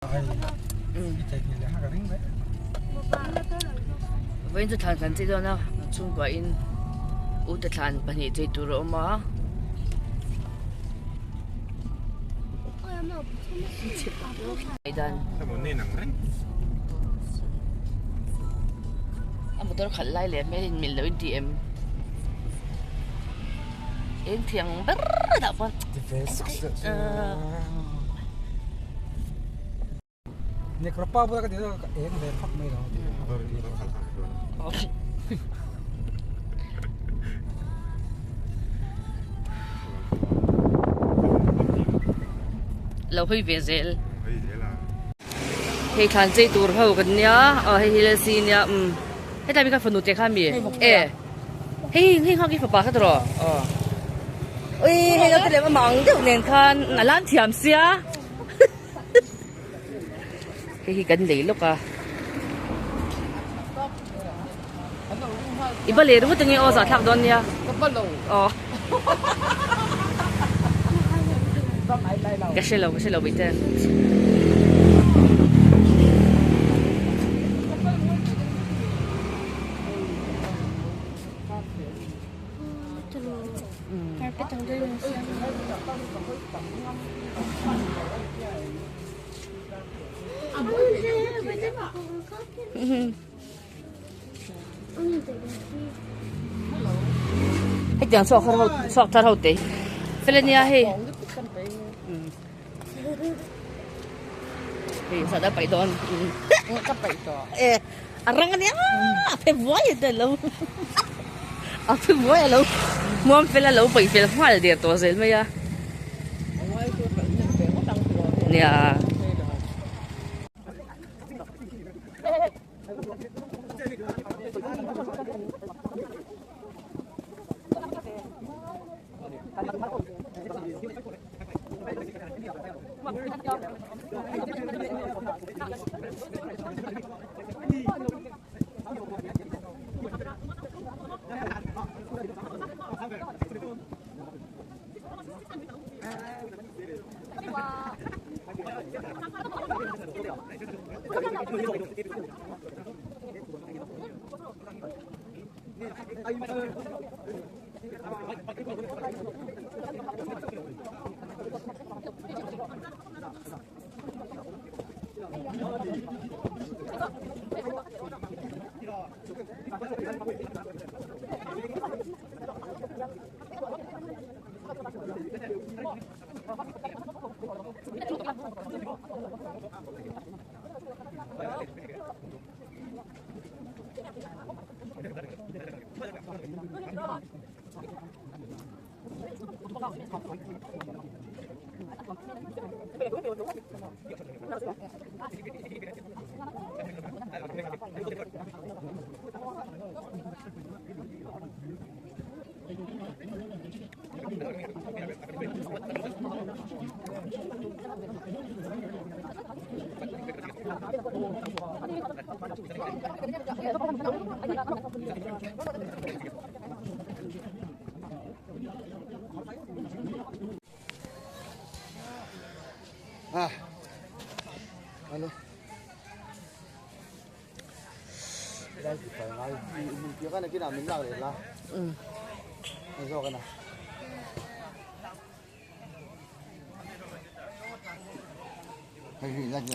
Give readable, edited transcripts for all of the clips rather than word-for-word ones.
Vawiin chu thlan kan chei dawn a chhungkua in ute thlan pahnih chei tur a awm a. A motor khalh lai leh hmel in mil loh in ti em eng thiang ber dah pawn Nekropa bula ka ti ka eng ve phak mai lo. Lo hawi ve zel. Hei thlan chei tur ho kan nia aw hei hi lc nia umm hetlai mi kha fanu te kha mi e hei hei nghak i fapa kha tawh aw ui hei naute lem a mang deuh nen khan a lan thiam sia hei hi kan lei lawk a i ba leh ringawt ange aw zahthlak dawn nia aw ka hrelo ka hrelo bawihte. Hetiang chhuak thar ho chhuak thar ho te fel ania hei hei sat a paih dawn ka paih tawh e a rang ania a phe vuai a lo a phe vuai a lo hmuam fel a lo paih fel nghal der tawh zel mai a nia.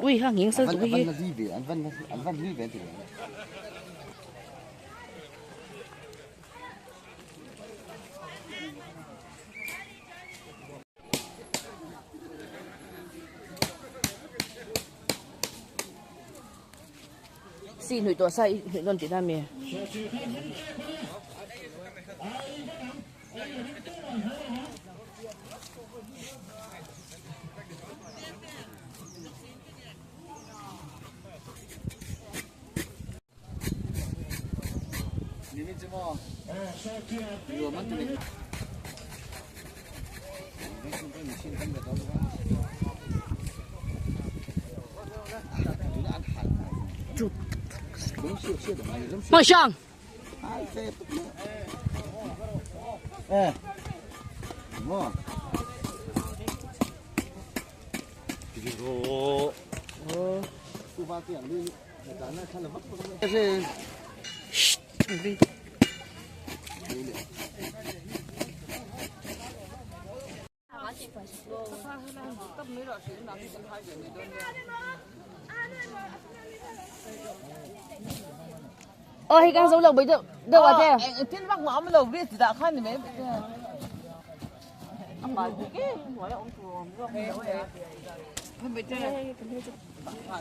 Ui ha nghing sal tu hi. Si hnuih tawh sa i hnuih dawn tihna ami? Hmai sang. Aw hei kan zo lo bai deuh deuh a te. Engtin vak mah awm lo bridge dah khan ni mai te. Amah dik e hnuai a awm tur awm zawk ni lo e. Hemi te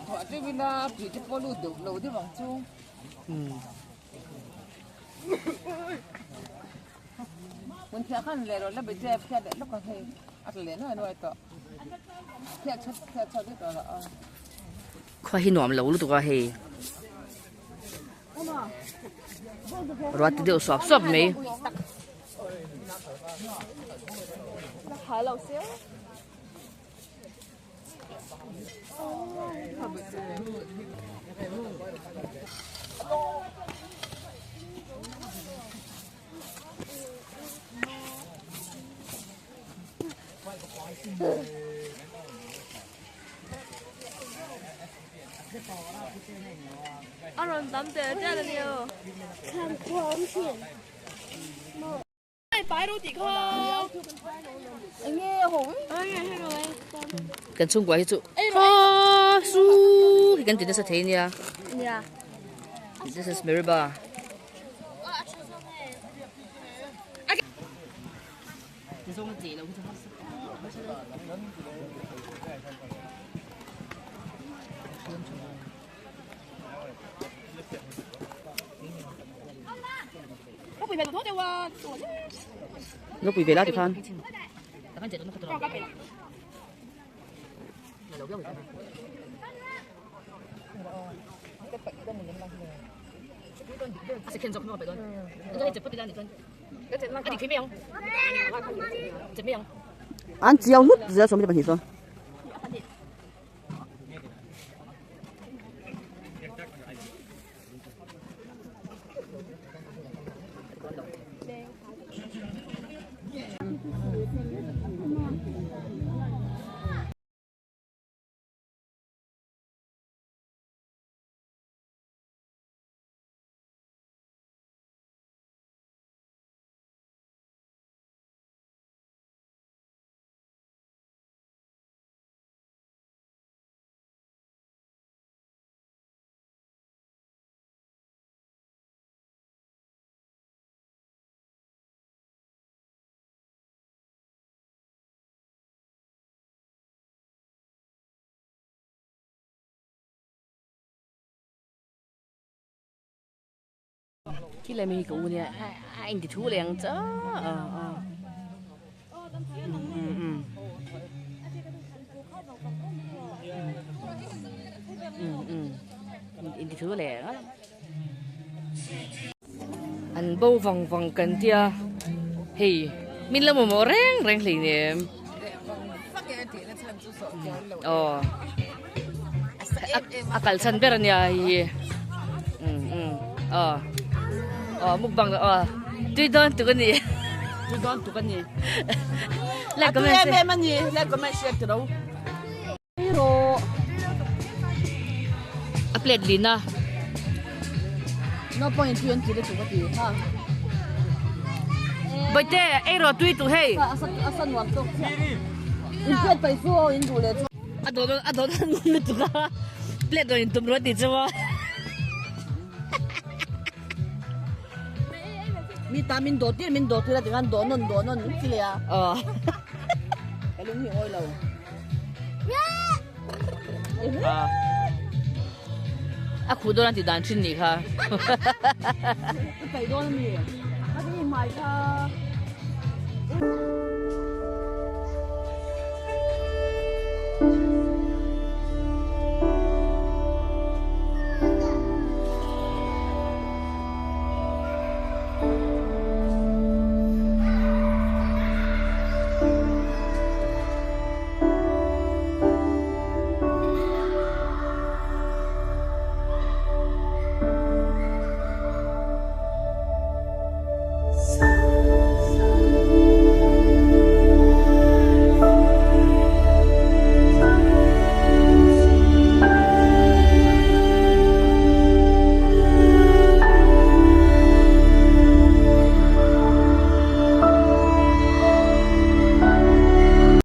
thuah deuhin a phih te pawh lut deuh lo deuh ang chu. Hmun phiah khan leh rawh la be che phiat leh lawk ang hei a tla leh nuai nuai tawh phiat chhat phiat chhat vek tawh lah a. Khua hi nuam lo lutuk a hei ruat ti deuh suap suap mai. A rawn tam tel tel a ni aw. Kan chhungkua hi chu khaw su hi kan ti nasa thei nia this is Meriba Nó quỳ về lá thì khan. An chiao hlut zel 22 chuan. Khi lai mi hi ka u nia a inti thu leh ang cha a a inti thu leh ang a an bo vang vang kan tia hei min la mamawh reng reng hleinem aw. A kal chhan ber a nia hei hi aw aw mukbang aw tui dawn tuk a ni tui dawn tuk a ni like comment em em a ni like comment share tiro a plate lina naupang in tui an ti le tuk a ti ha Baite ei rawh tui tuk hei a sa nuam tawk chiah in plate paih chu aw in duh leh chu A dawt a dawt a ngun lutuk a plate rawn in tum rawh tih chu maw. Mi ta min dawt tir min dawt tir a ti khan dawh nawn dawh nawn chi leh a. Aw. Ka lung hi awi lo. A khuh dawn a ti dan thin nih kha. I paih dawn a mi? A ti hmai kha.